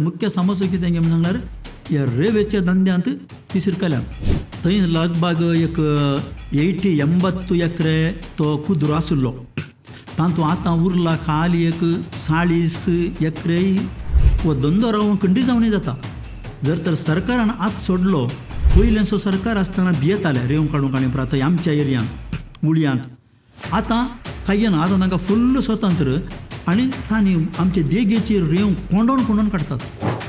मुख्य समस्या कितें म्हण सांगल्यार ह्या रेवेच्या धंद्यांत ती शिरकल्या. थंय लगभग एक 80 एकरे तो कुद्रो आशिल्लो, तातूंत आतां उरला खाली एक 40 एकरे. हो धंदो रावन खंडी जावनय जाता. जर तर सरकारान आत सोडलो, पयलेंसो सरकार आसतना भियेताले रेंव काडूंक आनी प्रात आमच्या एरियांत उळयांत. आतां कांय ना, आतां तांकां फुल्ल स्वतंत्र आनी तांणी आमचे देगेची रेंव कोंडोन कोंडोन काडटात.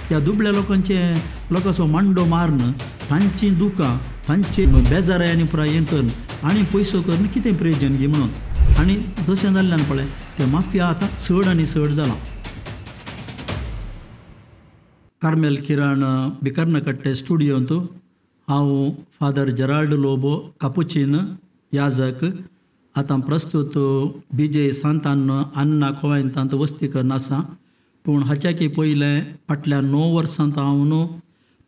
ह्या दुबळ्या लोकांचे लोकांचो मांडो मारून तांची दुकां तांचे बेजाराय आनी पुराय हें करून आनी पयसो करून कितें प्रयोजन गी म्हणून. आनी तशें जाल्ल्यान पळय तें माफिया आतां चड आनी चड जालां. कार्मेल किरण बिकर्णकट्टे स्टुडियोंत हांव फादर जेराल्ड लोबो कापुचीन याजक आतां प्रस्तुत बीजे सांतान अन्ना कोवेंतांत वस्ती करून आसा. पूण हाच्याकी पयलें फाटल्या 9 वर्सांत हांव न्हू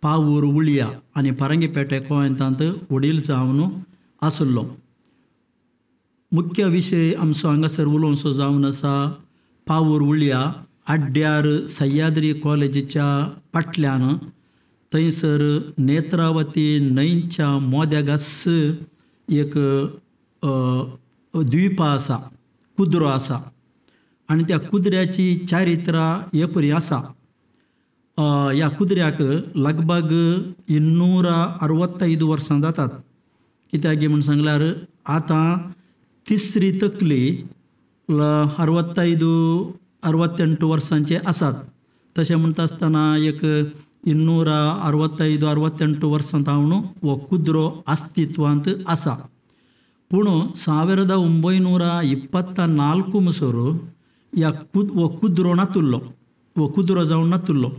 पावूर उळया आनी पारंगीपेटे कोवेंतांत वडील जावन आशिल्लो. मुख्य विशय आमचो हांगासर उलोवचो जावन आसा पावूर उळया आड्ड्यार सह्याद्री कॉलेजीच्या फाटल्यान थंयसर नेत्रावती न्हंयच्या मोद्यागास एक द्वीपा आसा, कुद्रो आसा आनी त्या कुद्र्याची चारित्रा हे परी आसा. ह्या कुद्र्याक लगभग 265 वर्सां जातात. कित्याक म्हूण सांगल्यार आतां तिसरी तकली 65 68 वर्सांचे आसात. तशें म्हणटा आसतना एक 265 68 वर्सां तावन हो कुद्रो अस्तित्वांत आसा. पूण 1924 मुसोर ह्या हो कुद्रो नातुल्लो, हो कुद्रो जावन नातुल्लो.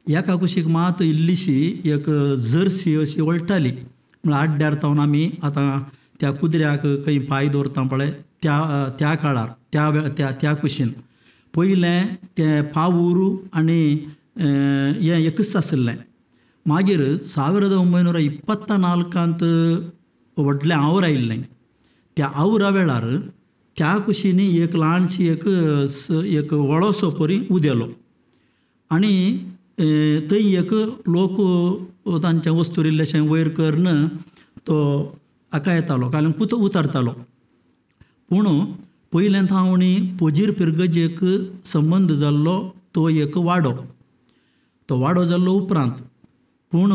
एका कुशीक मात इल्लीशी एक जर्सी अशी वळटाली. म्हळ्यार आड्ड्यार तावन आमी आतां त्या कुद्र्याक खंय पांय दवरता पळय त्या त्या काळार त्या त्या त्या कुशीन पयलें तें पावूर आनी हें एकूच आशिल्लें. मागीर 1924 व्हडलें our आयिल्लें. त्या आवरा वेळार त्या कुशींनी एक ल्हानशी एक एक व्हळोसो परी उदेलो आनी थंय एक लोक तांचे वस्तूर इल्लेशें वयर करून तो हाका येतालो, काल्यान कुत उतरतालो. पूण पयलें थावणी पोजीर पिरगजेक संबंद जाल्लो तो एक वाडो, तो वाडो जाल्लो उपरांत पूण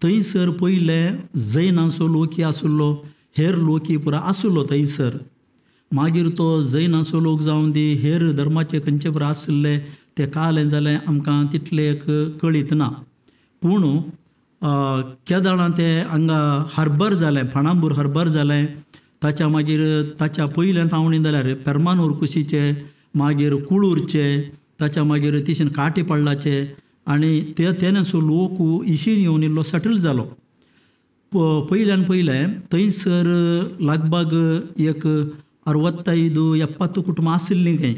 थंयसर पयलें जैनांचो लोकी आशिल्लो, हेर लोकी पुरा आशिल्लो थंयसर. मागीर तो जैनांचो लोक जावन दी हेर धर्माचे खंयचे पुरा आशिल्ले ते कालें जालें आमकां तितलें एक कळीत ना. पूण केदळां ते हांगा हार्बर जालें, पाणांबूर हार्बर जालें, ताच्या मागीर ताच्या पयलें थावणी जाल्यार पेरमानूर कुशीचे, मागीर कुळूरचे, ताच्या मागीर तिशीन काटीपळ्ळाचे आनी ते तेन्नासो लोक इशीन येवन इल्लो सेटल जालो. पयल्यान पयलें थंयसर लगभग एक 65 70 कुटुंबां आशिल्लीं खंय.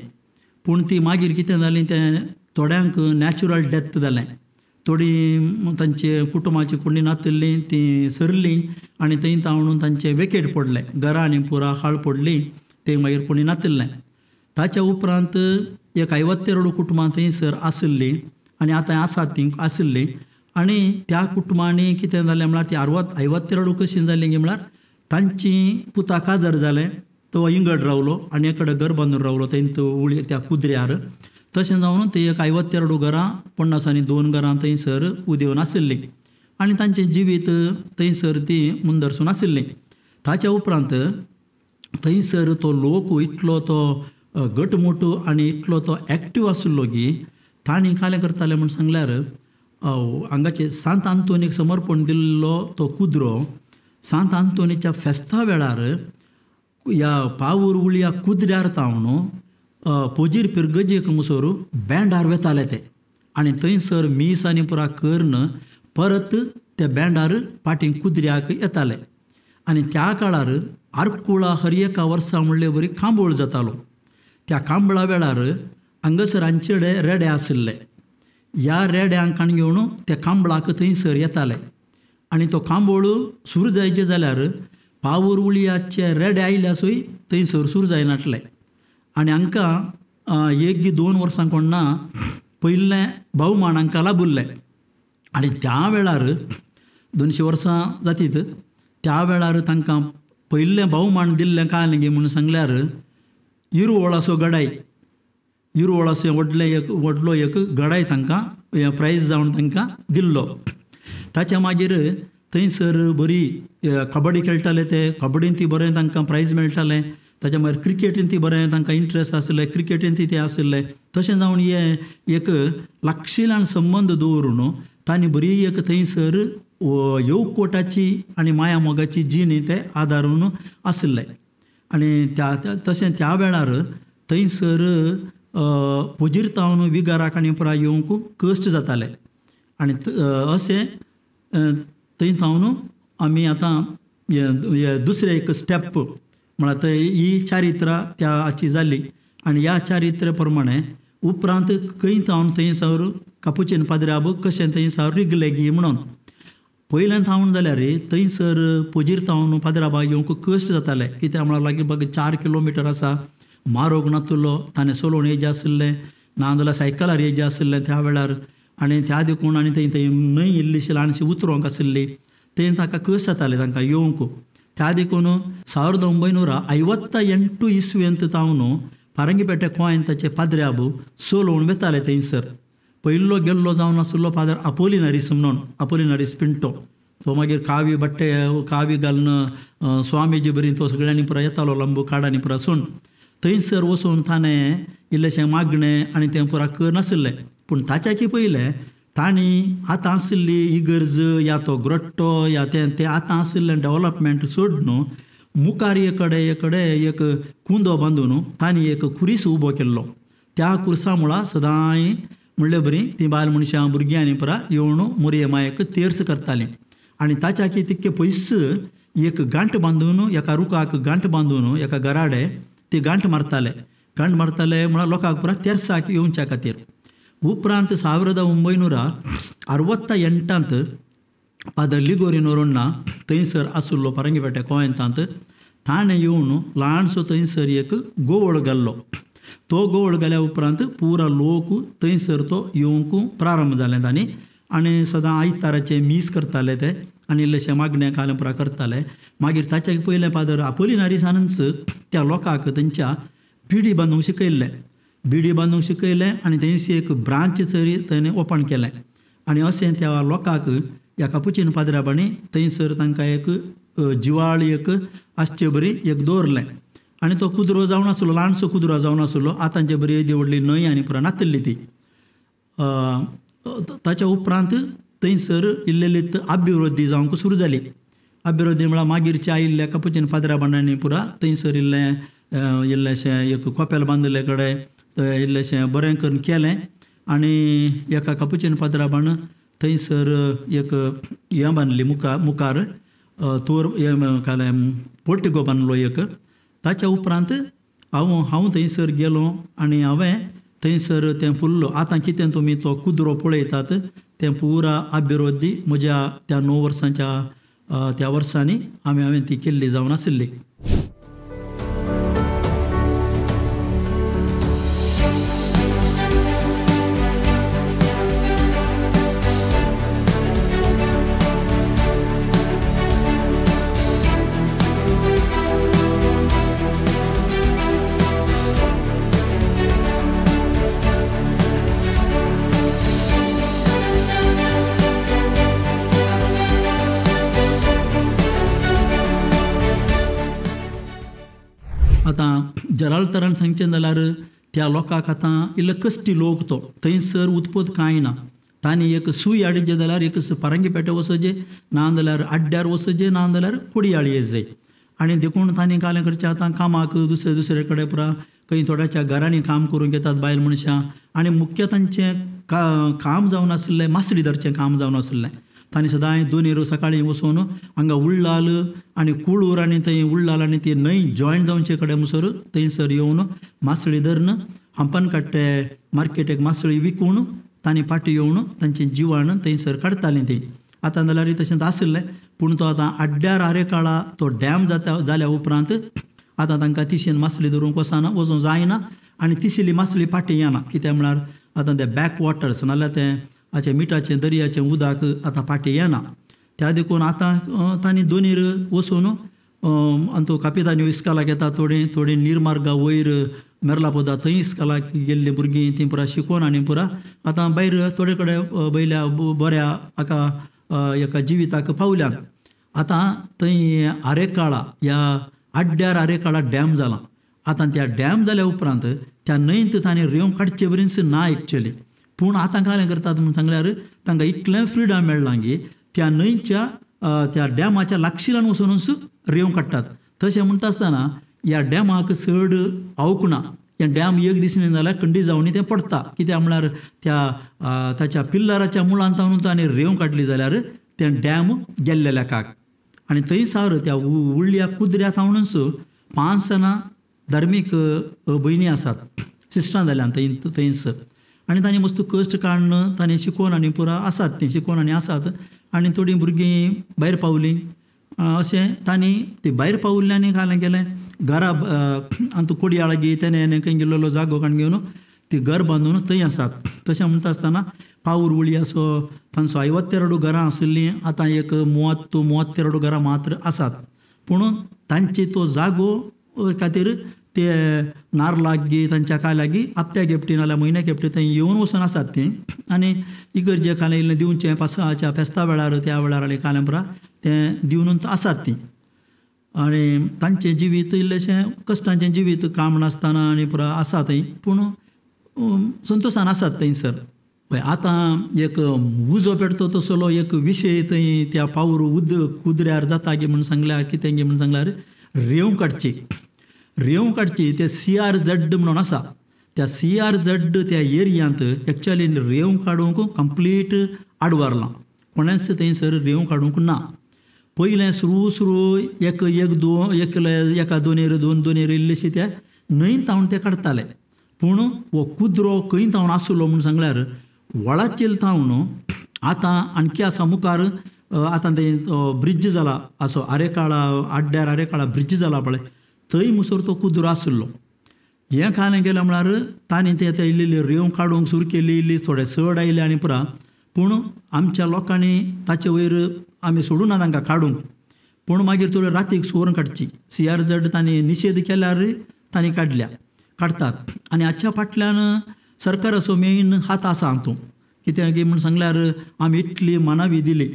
पूण ती मागीर कितें जालीं तें थोड्यांक नॅचरल डेथ जालें, थोडीं तांचे कुटुंबाची कोणी नातिल्लीं तीं सरलीं आनी थंय तावणून तांचे वेकेट पडलें, घरां आनी पुरा हाळ पडली, तें मागीर कोणी नातिल्लें. ताच्या उपरांत एक 52 कुटुंबां थंयसर आशिल्लीं आनी आतां आसात तीं आशिल्लीं. आनी त्या कुटुंबांनी कितें जालें म्हळ्यार ती 52 कशीं जालीं गी म्हळ्यार तांची पुता काजार जालें, तो इंगड रावलो आनी एकडे घर बांदून रावलो थंय उळी त्या कुद्र्यार. तशें जावन ते एक 52 घरां 50 आनी 2 घरां थंयसर उदेवन आशिल्लीं आनी तांचें जिवीत थंयसर ती मुंदरसून आशिल्लीं. ताच्या उपरांत थंयसर तो लोक इतलो तो घटमूट आनी इतलो तो एक्टीव आशिल्लो की तांणी कालें करताले म्हूण सांगल्यार हांगाचे सांत आंतोनीक समर्पण दिल्लो तो कुद्रो सांत आंतोनीच्या फेस्ता वेळार ह्या पावूर उळया कुद्र्यार तावन पोजीर पिरगजेक मुसोर बँडार वेताले ते आनी थंयसर मीस आनी पुरा करून परत त्या बँडार पाटी कुद्र्याक येताले. आनी त्या काळार आरकुळा हर एका वर्सा म्हणले बरी कांबोळ जातालो. त्या कांबळा वेळार हांगासर आमचे कडेन रेडे आशिल्ले, ह्या रेड्यांक काण घेवन त्या कांबळाक थंयसर येताले आनी तो कांबोळ सुरू जायचे जाल्यार पावूर उळयाचे रेडे आयल्यासूय थंयसर सुरू जायनासले. आनी हांकां 1-2 वर्सां कोण ना पयलें भोवमान हांकां लाबुल्लें. आनी त्या वेळार 200 वर्सां जातीत त्या वेळार तांकां पयलें भोवमान दिल्लें काय गी म्हणून सांगल्यार इरुवोळाचो गडाय, इरुवोळाचो व्हडलें एक व्हडलो एक गडाय तांकां हें प्रायज जावन तांकां दिल्लो. ताच्या मागीर थंयसर बरी कबड्डी खेळटाले, ते कबड्डीन ती बरें तांकां प्रायज मेळटालें. ताच्या मागीर क्रिकेटीन ती बरें तांकां इंट्रस्ट आशिल्लें, क्रिकेटीन ती ते आशिल्ले. तशें जावन हे एक लागशिल्यान संबंद दवरून तांणी बरी एक थंयसर येवकोटाची आनी माया मोगाची जिणी ते आदारून आशिल्ले. आनी त्या तशें त्या वेळार थंयसर पोजिरतावन विगाराक आनी पुराय येवंक कश्ट जाताले. आनी अशें थंय थावन आमी आतां दुसरें एक स्टेप म्हळ्यार थंय ही चारित्रा त्या हाची जाली. आनी ह्या चारित्र्या प्रमाणें उपरांत खंय थावन थंयसर कापुचीन पाद्र्याब कशें थंयसर रिगले गी म्हणून पयल्यान थावन जाल्यार थंयसर पोजीर थावन पाद्राबा येवंक कश्ट जाताले. कित्याक म्हळ्यार लागीं बाग 4 किलोमिटर आसा, मारोग नातुल्लो, ताणें चलोवन येयचें आशिल्लें, ना जाल्यार सायकलार येयचें आशिल्लें त्या वेळार. आनी त्या देखून आनी थंय थंय न्हंय इल्लीशी ल्हानशी उतरोंक आशिल्ली, थंय ताका कश्ट जाताले तांकां येवंक. त्या देखून 1958 इस्वेंत थावन पारंगीपेटे कोंयेंताचे पाद्र्याब चलोवन वेताले थंयसर. पयलो गेल्लो जावन आशिल्लो फादर आपोलिनारीस म्हणून, आपोलिनारीस पिंटो. तो मागीर कावी बट्टे कावी घालून स्वामीजी बरी तो सगळ्यांनी पुराय येतालो लंबू काडांनी पुराय सून थंयसर वचून ताणें इल्लेशें मागणें आनी तें पुराय करनाशिल्लें. पूण ताच्याकी पयलें तांणी आतां आशिल्ली इगर्ज या तो ग्रोट्टो या तें तें आतां आशिल्लें डेवलपमेंट सोडून मुखार एक कडेन एक कुंदो बांदून तांणी एक खुरीस उबो केल्लो. त्या खुर्सा मुळां सदांय म्हणले बरी ती बायल मनशां भुरग्यांनी पुराय येवन मोरये मायेक तेर्स करतालीं. आनी ताच्याकी तितके पयस एक गांठ बांदून एका रुखाक गांठ बांदून एका गराडे ती गांठ मारताले. गांठ मारताले म्हळ्यार लोकांक पुराय तेर्साक येवच्या खातीर. उपरांत 1968 फादर लिगोरी नोरोन्ना थंयसर आशिल्लो पारंगीपेटे कोंयेंतांत, ताणें येवन ल्हानसो थंयसर एक गोवळ घाल्लो. तो गोवळ घाल्या उपरांत पुरा लोक थंयसर तो येवंक प्रारंभ जालें तांणी. आनी सदां आयताराचें मीस करताले ते आनी इल्लेशें मागणें कालें पुरा करताले. मागीर ताच्या पयलें फादर आपोलिनारीसानूच त्या लोकांक तेंच्या बिडी बांदूंक शिकयल्लें, बिडी बांदूंक शिकयलें आनी थंयसी एक ब्रांच तरी थंय ओपन केलें. आनी अशें त्या लोकांक ह्या कापुचीन पाद्र्याबांनी थंयसर तांकां एक जिवाळ एक आसचे बरी एक दवरलें. आनी तो कुदरो जावन आसलो, ल्हानसो कुदरो जावन आसलो. आतांचे बरी येदी व्हडली न्हंय आनी पुरा नातिल्ली ती. ताच्या उपरांत थंयसर इल्ली अभिवृद्धी जावंक सुरू जाली. अभिवृद्धी म्हळ्यार मागीरचे आयिल्ल्या कापुचीन पाद्र्याबांनी पुरा थंयसर इल्लें इल्लेशें एक कोपेल बांदिल्ले कडेन इल्लेशें बरें करून केलें. आनी एका कापुचीन पाद्र्याबान थंयसर एक हें बांदली मुखार तोर हें कालें पोर्टिगो बांदलो एक. ताच्या उपरांत हांव थंयसर गेलो आनी हांवें थंयसर तें फुल्लो. आतां कितें तुमी तो कुदरो पळयतात तें पुरा अभिवृद्धी म्हज्या त्या 9 वर्सांच्या त्या वर्सांनी हांवें ती केल्ली जावन आशिल्ली. आतां जराळतरान सांगचें जाल्यार त्या लोकांक आतां इल्लो कश्टी लोक तो थंयसर उत्पत्त कांय ना. तांणी एक सूय हाडिल्ली जाल्यार एक पारंगीपेटे वचचें, ना जाल्यार आड्ड्यार वचचें, ना जाल्यार कोडयाळी येवचे. आनी देखून तांणी कालें करचें आतां कामाक दुसरे दुसरे कडेन पुरा खंय थोड्याच्या घरांनी काम करूंक येतात बायल मनशां. आनी मुख्य तांचें काम जावन आशिल्लें मासळी धरचें काम जावन आशिल्लें. तांणी सदांय दोनीर सकाळीं वचून हांगा उल्लाल आनी कुळूर आनी थंय उल्लाल आनी ती न्हंय जॉयंट जावचे कडेन म्हणसर थंयसर येवन मासळी धरून हंपनकाट्टे मार्केटेक मासळी विकून तांणी फाटीं येवन तांचें जिवाण थंयसर काडटालीं ती. आतां जाल्यार तशेंच आशिल्लें, पूण तो आतां आड्ड्यार आरेकाळा तो डॅम जाता जाल्या उपरांत आतां तांकां तिशेन मासळी धरूंक वचना, वचूंक जायना आनी तिशिल्ली मासळी फाटीं येना. कित्याक म्हळ्यार आतां ते बॅक वॉटर्स नाल्यार तें हाचें मिठाचें दर्याचें उदक आतां फाटीं येना. त्या देखून आतां तांणी दोनीर वचून आनी कापितांनी इस्कोलाक येता, थोडीं थोडीं निर्मार्गा वयर मेरला पोंदा थंय इस्कोलाक गेल्लीं भुरगीं तीं पुरा शिकोन आनी पुरा आतां भायर थोडे कडेन वयल्या बऱ्या हाका एका जिविताक पावल्यात. आतां थंय आरेकाळा ह्या आड्ड्यार आरेकाळा डॅम जाला. आतां त्या डॅम जाल्या उपरांत त्या न्हंयत तांणी रेंव काडचे बरीच ना एक्चुअली. पूण आतां कितें करतात म्हूण सांगल्यार तांकां इतलें फ्रिडम मेळ्ळां की त्या न्हंयच्या त्या डॅमाच्या लागशिल्यान वचूनच रेंव काडटात. तशें म्हणटा आसतना ह्या डॅमाक चड आवक ना. हें डॅम एक दीस न्ही जाल्यार खंडीत जावन तें पडटा. कित्याक म्हळ्यार त्या ताच्या पिल्लराच्या मुळांत तांणी रेंव काडली जाल्यार तें डॅम गेल्लें लेखाक. आनी थंयसर त्या उडल्या कुद्र्या थावनूच 5 जाणां धार्मीक भयणी आसात, सिस्टरां जाल्यान थंय थंयसर. आनी तांणी मस्त कश्ट काडून तांणी शिकोवन आनी पुरा आसात, तीं शिकोवन आनी आसात. आनी थोडीं भुरगीं भायर पावलीं अशें तांणी ती भायर पावल्ली आनी कालें केलें घरा आनी कोडयाळगी तेणें खंय गेल्लो जागो काडून घेवन ती घर बांदून थंय आसात. तशें म्हणटा आसतना पावर उळी असो तांचो 52 घरां आशिल्लीं, आतां एक 32 घरां मात्र आसात. पूण तांची तो जागो खातीर ते नारलाक गी तांच्या काय लागीं हप्त्या घेपटी नाल्यार म्हयन्या घेपटी थंय येवन वचून आसात तीं. आनी इगर्जे खालें इल्लें दिवचें पासाच्या फेस्ता वेळार त्या वेळार आनी कालें पुरा तें दिवन आसात तीं. आनी तांचें जिवीत इल्लेशें कश्टांचें जिवीत, काम नासतना आनी पुरा आसा थंय, पूण संतोशान आसात थंयसर. पळय आतां एक उजो पेटतो तसलो एक विशय थंय त्या पावर उदक कुद्र्यार जाता गी म्हूण सांगल्यार कितें गी म्हूण सांगल्यार रेंव काडची, रेंव काडची ते CRZ म्हणून आसा. त्या CRZ त्या एरियांत एक्चुअली रेंव काडूंक कंप्लीट आडवारलां, कोणेंच थंयसर रेंव काडूंक ना. पयलें सुरू सुरू एक एक दोन एक एका दोनेर दोन दोनेर इल्लेशे ते न्हंय तावन ते काडटाले. पूण हो कुद्रो खंय तावन आसलो म्हूण सांगल्यार वळाचेर तावन आतां आणखी आसा मुखार. आतां ते ब्रिज जाला असो आरेकाळा आड्ड्यार आरेकाळा ब्रिज जाला पळय थंय मुसर तो कुद्रो आशिल्लो. हें खालें गेलें म्हळ्यार तांणी ते आतां इल्ली इल्ली रेंव काडूंक सुरू केली, इल्ली थोडे चड आयले आनी पुरा. पूण आमच्या लोकांनी ताचे वयर आमी सोडूं ना तांकां काडूंक. पूण मागीर थोड्यो रातीक सोरून काडची CRZ तांणी निशेध केल्यार तांणी काडल्या, काडटात. आनी हाच्या फाटल्यान सरकाराचो मेन हात आसा हातूंत. कित्याक की म्हूण सांगल्यार आमी इतली मानावी दिली,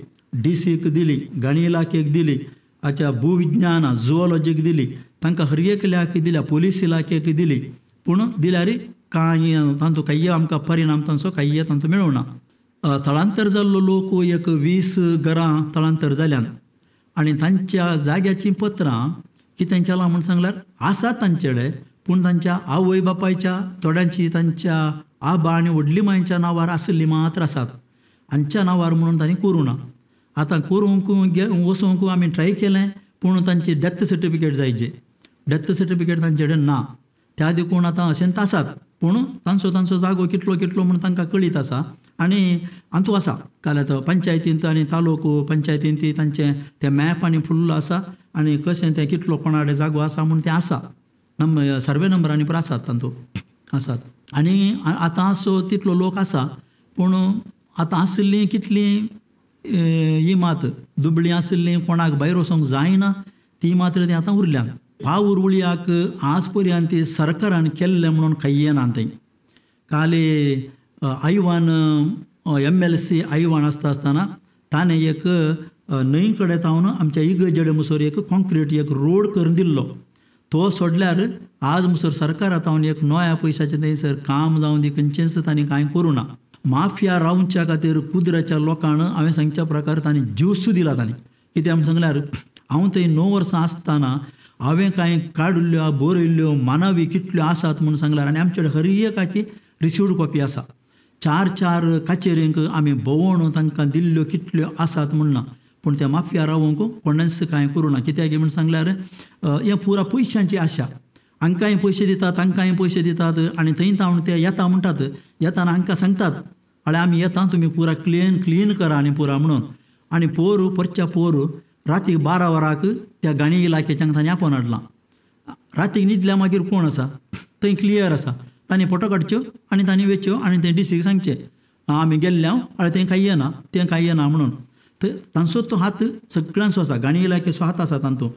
DCक दिली, गणी इलाखेक दिली, हाच्या भूविज्ञान झुऑलॉजीक दिली, तांकां हर एकल्याक दिल्या, पोलीस इलाखेक दिली. पूण दिल्यार कांय तांचो कांय आमकां परिणाम तांचो कांय तांचो मेळना. थळांतर जाल्लो लोक एक 20 घरां थळांतर जाल्यान आनी तांच्या जाग्याचीं पत्रां कितें केलां म्हूण सांगल्यार आसात तांचे कडेन, पूण तांच्या आवय बापायच्या थोड्यांची तांच्या आबा आनी व्हडली मांयच्या नांवार आशिल्ली मात्र आसात, हांच्या नांवार म्हणून तांणी करूं ना. आतां करूंक वचूंक आमी ट्राय केलें, पूण तांची डेथ सर्टिफिकेट जायचे, डेथ सर्टिफिकेट तांचे कडेन ना. त्या देखून आतां अशेंच आसात. पूण तांचो तांचो जागो कितलो कितलो म्हूण तांकां कळीत आसा. आनी हातूंत आसा काल आतां पंचायतींत आनी तालुको पंचायतींत ती तांचें तें मॅप आनी फुल्ल आसा आनी कशें तें कितलो कोणा कडेन जागो आसा म्हूण तें आसा, नंबर सर्वे नंबर आनी पुरो आसात तातूंत आसात. आनी आतां असो तितलो लोक आसा, पूण आतां आशिल्लीं कितलीं ही मात दुबळीं आशिल्लीं कोणाक भायर वचोंक जायना ती मात्र ती आतां उरल्यात. पावर उळयाक आज पर्यंत सरकारान केल्लें म्हणून कांय येना थंय. काले आयवान MLC आयवान आसता आसतना ताणें एक न्हंय कडेन तावन आमच्या इगर्जेडे मुसर एक कॉन्क्रीट एक रोड करून दिल्लो, तो सोडल्यार आज मुसर सरकारा तावन एक नव्या पयशाचें थंयसर काम जावन दी खंयचेंच तांणी कांय करूं ना. माफिया रावच्या खातीर कुद्र्याच्या लोकांक हांवें सांगच्या प्रकार तांणी जीव दिला. तांणी कित्याक म्हूण सांगल्यार हांव थंय 9 वर्सां आसतना हांवें कांय काडिल्ल्यो बरयल्ल्यो मानवी कितल्यो आसात म्हूण सांगल्यार, आनी आमचे कडेन हर एकाची रिसिव्ड कॉपी आसा. 4-4 कचेरींक आमी भोंवून तांकां दिल्ल्यो कितल्यो आसात म्हूण ना. पूण त्या माफिया रावंक कोणेंच कांय करूं ना. कित्याक म्हूण सांगल्यार हें पुरा पयशांची आशा, हांकांय पयशे दितात तांकांय पयशे दितात आनी थंय तावन ते येता म्हणटात, येताना हांकां सांगतात आनी आमी येता तुमी पुरा क्लीन क्लीन करा आनी पुरा म्हणून. आनी पोर परच्या पोर रातीक 12 वरांक त्या गाणी इलाखेच्यान तांणी आपोवन हाडलां. रातीक न्हिदल्या मागीर कोण आसा थंय क्लियर आसा, तांणी फोटो काडच्यो आनी तांणी वेच्यो आनी ते डीसीक सांगचें आमी गेल्ले हांव आनी तें कांय येना तें कांय येना म्हणून. तर तांचो तो हात सगळ्यांचो आसा, गाणी इलाखेचो हात आसा तांतू,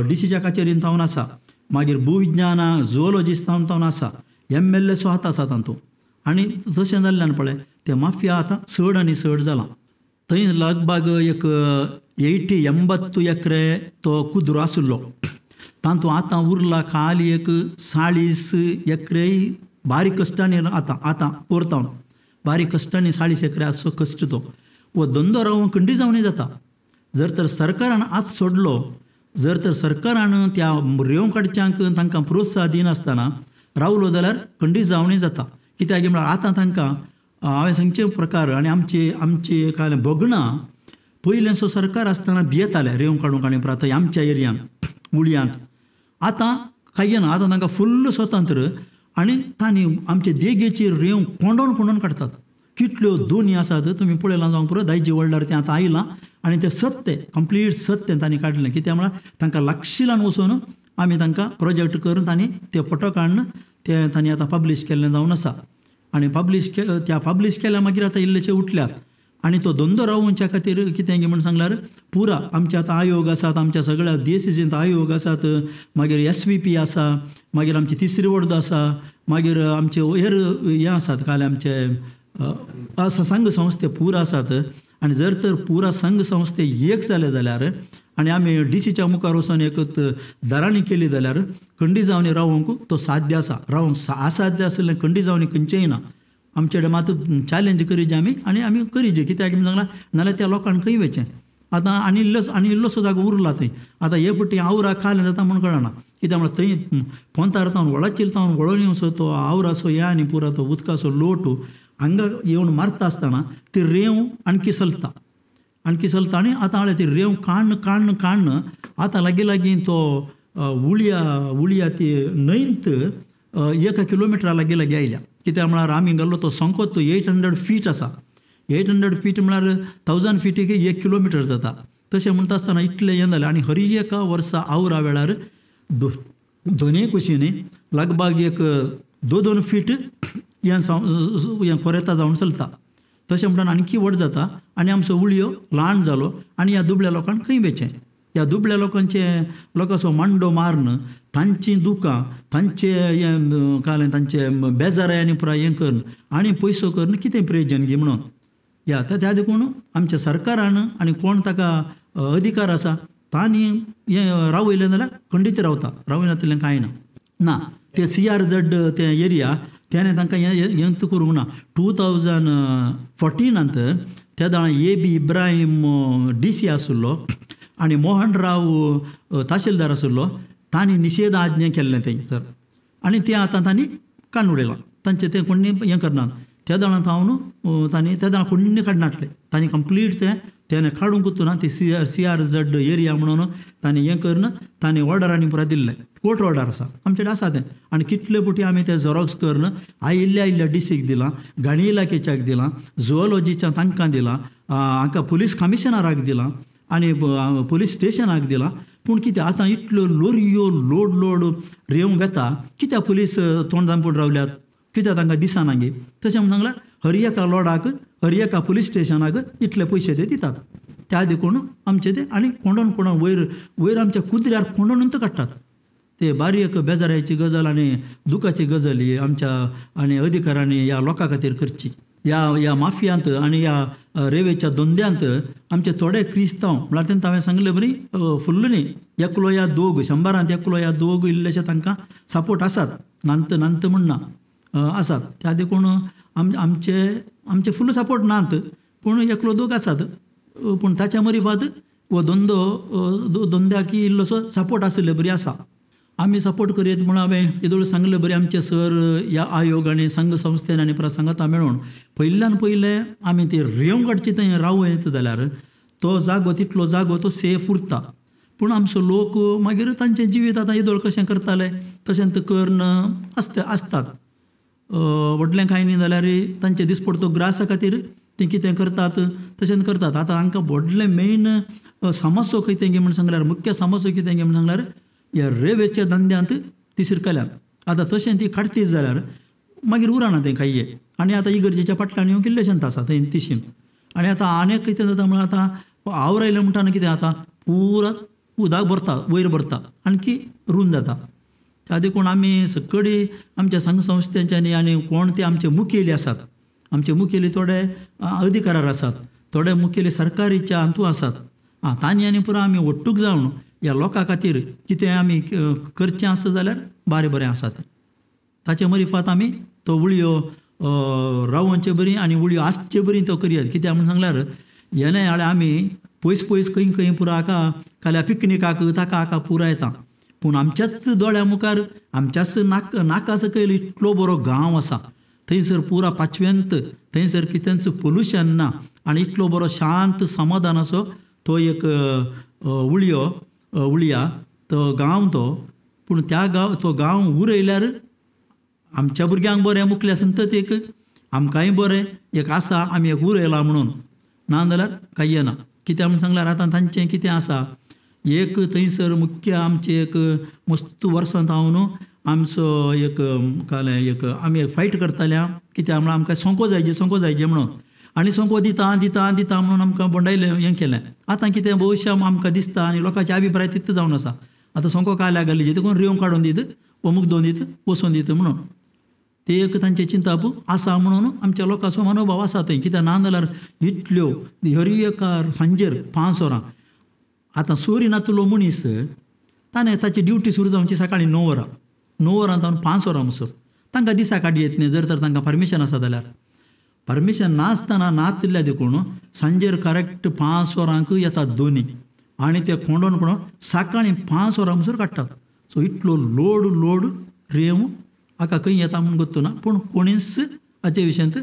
डीसीच्या कचेरीन तावन आसा, मागीर भूविज्ञाना झुओलॉजिस्ट तावन तावन आसा, एमएलएचो हात आसा तांतू. आनी तशें जाल्ल्यान पळय ते माफिया आतां चड आनी चड जालां. थंय लगभग एक 80 एकरे तो कुद्रो आशिल्लो, तातूंत आतां उरला खाली एक 40 एकरे बारीक कश्टांनी आतां आतां परतावन बारीक कश्टांनी 40 एकरे आसचो कश्ट तो वो धंदो रावून खंडी जावनय जाता. जर तर सरकारान आत सोडलो, जर तर सरकारान त्या रेंव काडच्यांक तांकां प्रोत्साहन दिनासतना रावलो जाल्यार खंडी जावनय जाता. कित्याक म्हळ्यार आतां तांकां हांवें सांगचे प्रकार आनी आमचे आमचे काय भोगणां पयलेंसो सरकार आसतना भियेताले रेंव काडूंक आनी थंय आमच्या एरियांत उळयांत. आतां कांय ना, आतां तांकां फुल्ल स्वतंत्र आनी तांणी आमचे देगेची रेंव कोंडोन कोंडोन काडटात. कितल्यो दोनी आसात तुमी पळयलां जावंक पुरो, दायजी वर्ल्डार तें आतां आयलां आनी तें सत्य कंप्लीट सत्य तांणी काडलें. कित्याक म्हळ्यार तांकां लागशिलान वचून आमी तांकां प्रोजेक्ट करून तांणी ते फोटो काडून ते तांणी आतां पब्लीश केल्लें जावन आसा. आनी पब्लीश त्या पब्लीश केल्या मागीर आतां इल्लेशे उठल्यात आनी तो धंदो रावोवच्या खातीर कितें म्हूण सांगल्यार पुरा आमचे आतां आयोग आसात, आमच्या सगळ्या डीएसीसींत आयोग आसात, मागीर एसवीपी आसा, मागीर आमची तिसरी वर्द आसा, मागीर आमचे हेर हें आसात काल आमचे संघ संस्थे पुरा आसात. आनी जर तर पुरा संघ संस्थे एक जाले जाल्यार आनी आमी डीसीच्या मुखार वचून एक दारांनी केली जाल्यार खंडी जावनी रावंक तो साध्य आसा. रावंक असाध्य आशिल्लें खंडी जावनी खंयचेंय ना. आमचे कडेन मात चॅलेंज करीजे आमी आनी आमी करीजे. कित्याक म्हूण सांगलां, नाल्यार त्या लोकांक खंय वचचें आतां. आनी इल्लो आनी इल्लोसो जागो उरला थंय आतां हे पटी आवरा खालें जाता म्हूण कळना. कित्याक म्हळ्यार थंय पोंतार तावन वळाचेर तावन वळोवन येवचो तो आवराचो या आनी पुरा तो उदकाचो लोट हांगा येवन मारता आसतना ती रेंव आणखी चलता आणखी चलता. आनी आतां हांवें ती रेंव काण्ण काण्ण काण्ण आतां लागीं लागीं तो उळया उळया ती न्हंयंत 1 किलोमिटरा लागीं लागीं आयल्या. कित्याक म्हळ्यार आमी गेल्लो तो संको तो 800 फीट आसा. 800 फीट म्हळ्यार 1000 फीटीक 1 किलोमिटर जाता. तशें म्हणटा आसतना इतलें हें जालें. आनी हर एका वर्सा आवरा वेळार दोनूय कुशींनी लगभग एक 2-2 फीट हें हें कोरेता जावन चलता. तशें म्हणटान आणखी व्हड जाता आनी आमचो उळयो ल्हान जालो आनी ह्या दुबळ्या लोकांक खंय वेचें. ह्या दुबळ्या लोकांचे लोकांचो मांडो मारून तांचीं दुकां तांचे हें कालें तांचे बेजाराय आनी पुराय हें करून आनी पयसो करून कितें प्रयोजन गी म्हणून ह्या त्या देखून आमच्या सरकारान आनी कोण ताका अधिकार आसा तांणी हें रावयलें जाल्यार खंडीत रावता, रावयनातलें कांय ना. ना ते CRZ ते एरिया त्याने तांकां हें करूंक ना. 2014 त्या दाळ AB Ibrahim DC आशिल्लो आनी मोहन राव तहसीलदार आशिल्लो, तांणी निशेध आज्ञा केल्लें थंय सर आनी तें आतां तांणी काडून उडयलां. तांचें तें कोणी हें करनात. त्या दाळांत हांव तांणी त्या दाळां कोणी काडनासलें, तांणी कंप्लीट तें तेणें काडूंक ना. ती CRZ area म्हणून तांणी हें करून तांणी ऑर्डर आनी पुरा दिल्लें. कोर्ट ऑर्डर आसा आमचे कडेन आसा तें. आनी कितले फावटी आमी तें झेरॉक्स करून आयिल्ल्या आयिल्ल्या डीसीक दिलां, गाणी इलाखेच्याक दिलां, झुओलॉजीच्या तांकां दिलां, हांकां पुलीस कमिशनराक दिलां आनी पुलीस स्टेशनाक दिलां. पूण कितें आतां इतल्यो लोरयो लोड लोड रेंव वेता, कित्याक पुलीस तोंड धांपून रावल्यात, कित्याक तांकां दिसना गे. तशें म्हूण सांगल्यार हर एका लोडाक हर एका पुलीस स्टेशनाक इतले पयशे ते दितात. त्या देखून आमचे ते आनी कोंडोन कोंडोन वयर वयर आमच्या कुत्र्यार कोंडोनूच काडटात. ते बारीक बेजारायची गजाल आनी दुखाची गजाल ही आमच्या आनी अधिकाऱ्यांनी ह्या लोकां खातीर करची. ह्या ह्या माफियांत आनी ह्या रेवेच्या धंद्यांत आमचे थोडे क्रिस्तांव म्हळ्यार तेंका हांवें सांगले बरी फुल्ल न्ही, एकलो या दोग 100 एकलो या दोग इल्लेशे तांकां सपोर्ट आसात, नांत नांत म्हण ना आसात. त्या देखून आमचे आमचे फुल्ल सपोर्ट नात, पूण एकलो दोग आसात. पूण ताच्या मरीफात हो धंदो धंद्याक इल्लोसो सपोर्ट आशिल्ले बरी आसा. आमी सपोर्ट करीत म्हूण हांवें येदोळ सांगलें बरें आमचे सर ह्या आयोग आनी संघ संस्थेन आनी प्रसंगाता मेळून पयल्यान पयलें आमी ती रेंव काडची थंय रावूं येता जाल्यार तो जागो तितलो जागो तो सेफ उरता. पूण आमचो लोक मागीर तांचें जिवीत आतां येदोळ कशें करताले तशें करून आसता आसतात. व्हडलें कांय न्ही जाल्यार तांचे दिसपडतो ग्रासा खातीर तीं कितें करतात तशें करतात. आतां हांकां व्हडलें मेन समस्या कितें म्हूण सांगल्यार मुख्य समस्या कितें म्हूण सांगल्यार ह्या रेवेच्या धंद्यांत ती शिरकल्यात. आतां तशें ती काडतीच जाल्यार मागीर उरना तें खायये. आनी आतां इगर्जेच्या फाटल्यान येवन कितलेशेंच आसा थंय तिशीन. आनी आतां आनी कितें जाता म्हळ्यार आतां our आयलें म्हणटा कितें जाता पुरा उदक भरता, वयर भरता, आणखी रूंद जाता. त्या देखून आमी सकडी आमच्या संघ संस्थेच्यांनी आनी कोण ते आमचे मुखेली आसात, आमचे मुखेली थोडे अधिकारार आसात, थोडे मुखेली सरकारीच्या हातूंत आसात, आं तांणी आनी पुरा आमी ಒಟ್ಟುಗ್ जावन ह्या लोकां खातीर कितें आमी करचें आसा जाल्यार बारें बरें आसा तें. ताचे मरिफात आमी तो उळयो रावोवचे बरी आनी उळयो आसचे बरी तो करया. कित्याक म्हूण सांगल्यार हें हाडल्यार आमी पयस पयस खंय खंय पुरा हाका काल्या पिकनिकाक ताका हाका पुरा येता, पूण आमच्याच दोळ्या मुखार आमच्याच नाका सकयल इतलो बरो गांव आसा, थंयसर पुरा पाचवेंत, थंयसर कितेंच पोल्युशन ना आनी इतलो बरो शांत समाधानाचो तो एक उळयो उळया तो गांव तो. पूण त्या गांव तो गांव उरयल्यार आमच्या भुरग्यांक बरें, मुखल्या संततीक आमकांय बरें एक आसा आमी एक उरयलां म्हणून, ना जाल्यार कांय येना. कित्याक म्हूण सांगल्यार आतां तांचें कितें आसा एक थंयसर मुख्य आमचें एक मस्त वर्सां जावन आमचो एक कालें एक आमी एक फायट करताले कित्याक म्हळ्यार आमकां सोंको जायचे, सोंको जायचे म्हणून, आनी सोंको दिता दिता दिता म्हणून आमकां बोंडायलें हें केलें. आतां कितें भविश्य आमकां दिसता आनी लोकांचे अभिप्राय तितलो जावन आसा. आतां सोंको काल्या गल्लीचे देखून रेंव काडून दीत, अमूक दोन दीत, वचोन दीत म्हणून ते एक तांचें चिंताप आसा म्हणून आमच्या लोकांचो मनोभाव आसा थंय. कित्याक ना जाल्यार इतल्यो हर एका सांजेर 5 वरां आतां सोरी नातलो मनीस ताणें ताची ड्युटी सुरू जावची सकाळीं 9 वरां, 9 वरां जावन 5 वरां म्हणसर तांकां दिसा काडी येत न्ही. जर तर तांकां परमिशन आसा जाल्यार, परमिशन नासतना नातिल्ल्या देखून सांजेर करेक्ट 5 वरांक येतात दोनी आनी ते कोंडोन कोंडोन सकाळीं 5 वरां म्हणसर काडटात. सो इतलो लोड लोड रेंव हाका खंय येता म्हूण गोत्तू ना, पूण कोणीच हाचे विशयांत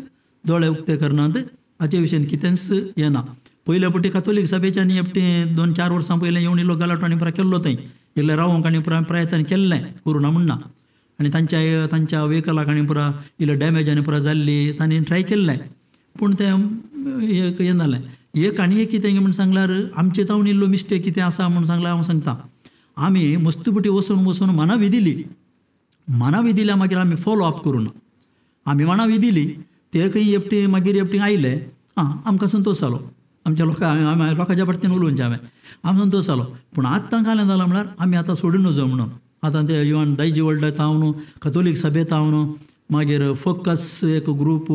दोळे उक्ते करनात, हाचे विशयांत कितेंच येना. पयले पटी कातोलीक सभेच्यानी एकटे 2-4 वर्सां पयलें येवन इल्लो गलाटो आनी पुरा केल्लो थंय इल्लें रावोंक आनी पुरा प्रयत्न केल्लें करुना म्हणना, आनी तांच्या तांच्या वेहिकलाक आनी पुरा इल्लो डॅमेज आनी पुरा जाल्ली तांणी ट्राय केल्लें, पूण तें एक हें जालें. एक आनी एक कितें म्हूण सांगल्यार आमचे तावन इल्लो मिस्टेक कितें आसा म्हूण सांगल्यार हांव सांगता, आमी मस्त पटी वचून वचून मानावी दिली, मानावी दिल्या मागीर आमी फॉलो अप करूं, आमी मानावी दिली ते खंय एकटी मागीर एकटी आयले, आं आमकां संतोश जालो, आमच्या लोकां लोकांच्या फाटल्यान उलोवचें हांवें, आमकां संतोश जालो. पूण आतां कांय जालां म्हळ्यार आमी आतां सोडून नजो म्हणून आतां ते इवन दायजी वर्ल्ड तावन कथोलीक सभे तावन मागीर फोकस एक ग्रूप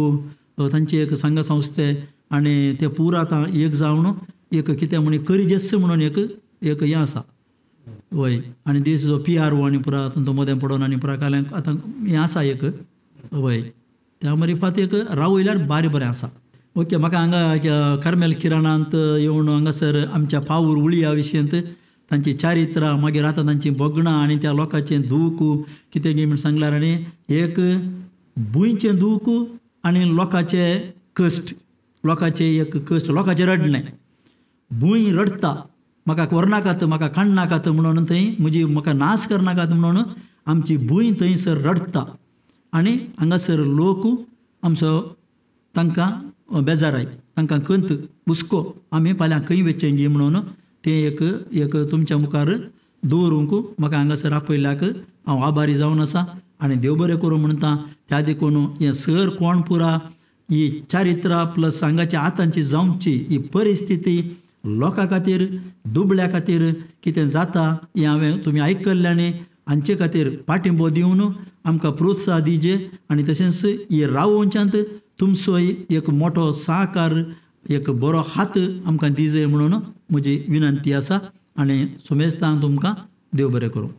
तांची एक संघ संस्थे आनी ते पुरा आतां एक जावन एक कितें म्हण करिजस म्हणून एक एक हें आसा वय, आनी दीस जो PRO आनी पुरा तांचो मदें पडोन आनी पुरा काल्यां आतां हें आसा एक वय, त्या मरिफात एक रावयल्यार बारें बरें आसा. ओके, म्हाका हांगा कार्मेल किराणांत येवन हांगासर आमच्या पावूर उळया विशयांत तांची चारित्रां मागीर आतां तांचीं भोगणां आनी त्या लोकांचें दूख कितें म्हूण सांगल्यार आनी एक भुंयचें दूख आनी लोकांचे कश्ट, लोकांचें एक कश्ट, लोकांचें रडणें, भूंय रडटा म्हाका व्हरनाकात म्हाका काडनाकात म्हणून थंय म्हजी म्हाका नाश करनाकात म्हणून आमची भूंय थंयसर रडटा आनी हांगासर लोक आमचो तांकां बेजाराय, तांकां कंत हुस्को आमी फाल्यां खंय वचचें गी म्हणून तें एक एक तुमच्या मुखार दवरूंक म्हाका हांगासर आपयल्याक हांव आभारी जावन आसा आनी देव बरें करूं म्हणटा. त्या देखून हें सर कोण पुरा ही चारित्रां प्लस हांगाच्या आतांची जावची ही परिस्थिती लोकां खातीर दुबळ्या खातीर कितें जाता हें हांवें तुमी आयकल्ल्यानी हांचे खातीर पाठिंबो दिवन आमकां प्रोत्साह दिजे आनी तशेंच ही रावोवच्यांत तुमचोय एक मोठो साकार एक बरो हात आमकां दिजे म्हणून म्हजी विनंती आसा आनी सुमेस्तांक तुमकां देव बरें करूं.